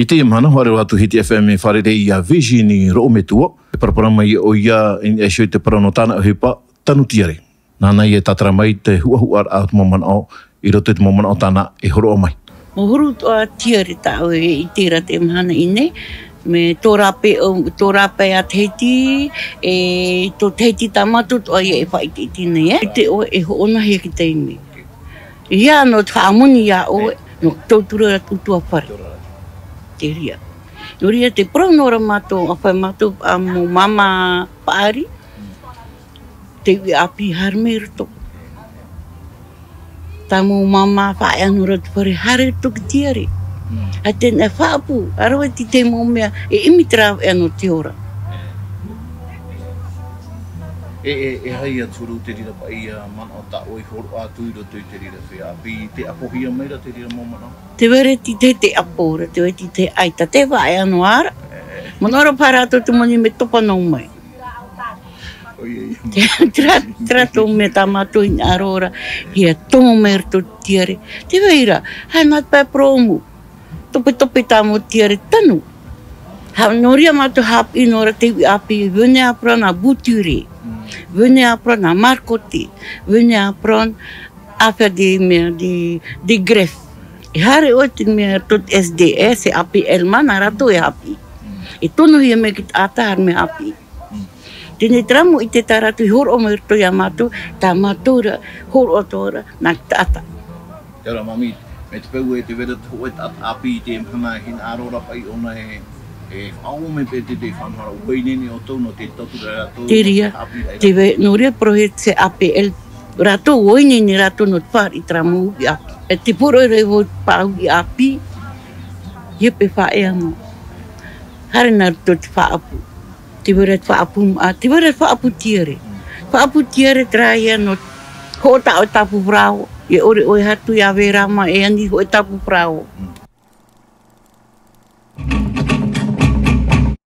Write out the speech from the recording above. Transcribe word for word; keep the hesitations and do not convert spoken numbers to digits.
I teie mahana, haere roa atu Hiti F M e fārerei iā Virginie Roʻometua, e paraparau mai ʻoia i niʻa iho i te parau nō tāna ʻohipa tanu tiare. Nāna ia e tātara mai te huʻahuʻaraʻa o te mau manaʻo i roto i te mau manaʻo tāna e hōroʻa mai. Mau huru atoʻa tiare tā ʻoe e ʻite ra teie mahana i ʻō nei, mea tō rāpae, tō rāpae a Tahiti, e tō Tahiti tā mātou atoʻa ia e faʻaʻiteʻite nei, e. ʻIte ʻoe e hoʻonahia i te taime. ʻEiaha nō te faʻamoni iā ʻoe, nō tō tura atu utuafare. Te reira. Nō reira te parau noa ra mātou, ʻa fai mātou, ʻa mau māmā paʻari, te uʻi ʻāpī haere mai i roto. Tā mau māmā faʻaea noa ra te fare haere i roto i te tiare. Mm. ʻAita e faʻaʻapu, ʻa rave atu i te mau mea, e ʻimi te rāveʻa nō te ora. E, e, e aha atu ra te reira paʻi manaʻo tā ʻoe i hōroʻa atu i roto i te reira feiā ʻāpī, tē ʻapohia mai ra te reira mau manaʻo? Tē vai ra te, te, tē ʻapo ra, tē vai ra te, ʻaita, tē faʻaea noa ra. E. Manaʻo ra paʻi rātou te moni mea topa noa mai. ʻOia, ʻoia. Terā, terā tō mea tā mātou i hinaʻaro ra, ʻia tomo mai i roto i te tiare. Tē vai ra, haere nā te pae purōmu. Topetope tā mau tiare tanu. Hā, nō reira mātou haʻapiʻi noa ra te uʻi ʻāpī, venez apprendre à bouturer. Mm. Venez apprendre à marcoter. Venez apprendre à faire des, mea, des, des greffes. E haere ʻoe i te mea tō te S D S, e A P L mā, nā rātou e haʻapiʻi. Mm. E tonohia mai ki te taʻata haere mai haʻapiʻi. Mm. Teie nei terā mau ʻite tā rātou i hōroʻa mai i roto iā mātou, tā mātou rā, hōroʻa atoʻa ra, nā te taʻata. Terā, Māmī, mai te peu ē tē vai ra te hōʻē taʻata ʻāpī i teie mahana e hinaʻaro ra paʻi ʻōna e, e faʻaō mai paʻi te, te faʻanahoraʻa, ʻua ineine ʻoutou nō te tauturu ra ʻoutou, te reira, nō te haʻapiʻiraʻa. Tē vai, nō reira, parau hē te A P L, rātou, ʻua ineine rātou nō te fāriʻi terā mau uʻi ʻāpī. E te poroʻi ra vau te uʻi ʻāpī, ʻia paʻi faʻaea noa. Haere nā roto i te faʻaʻapu. Tē vai ra te faʻaʻapu, ā, tē vai ra te faʻaʻapu tiare. Faʻaʻapu tiare terā ïa nō hoʻo tā ʻoe tāpū parau. E ʻore ʻoe e haere atu iā Verama e ani hōʻē tāpū parau. Mm.